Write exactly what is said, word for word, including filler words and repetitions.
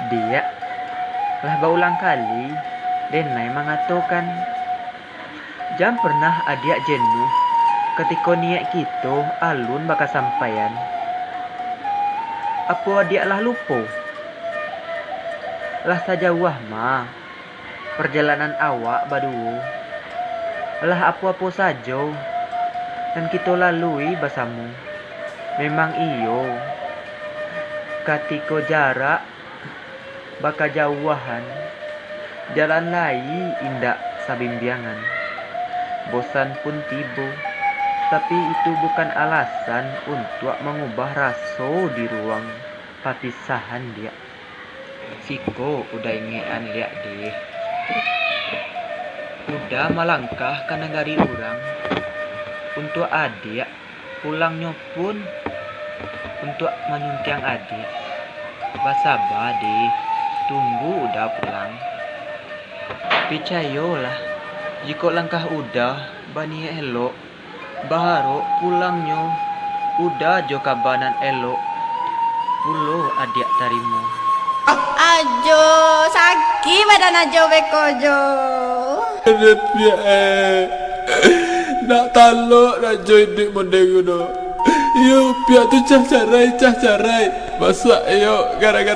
Diak, lah baulang kali denai mangatokan, jan pernah adiak jenuh katiko niaik kito alun bakasampaian. Apo adiak lah lupo? Lah sajauah ma parjalanan awak baduo? Lah apo-apo sajo nan kito lalui basamo? Memang iyo, katiko jarak bakajauahan, jalan lai indak sabimbiangan. Bosan pun tibo, tapi itu bukan alasan untuak mangubah raso di ruang papisahan, Diak. Siko Uda ingekan, Diak, deh. Uda malangkah ka nagari urang untuak adiak. Pulangnyo pun untuak manyuntiang adiak. Basaba deh, tunggu Uda pulang. Picayolah, jikok langkah Uda baniaik elok, baharok pulangnyo Uda jo kaba nan elok pulo adiak tarimo. Ajo, sakik badan Ajo beko jo. Aduh, Piak, eh. Nak talok nak jo iduik model ko do. Iyo, Piak tu cah carai, cah carai. Masak iyo gara-gara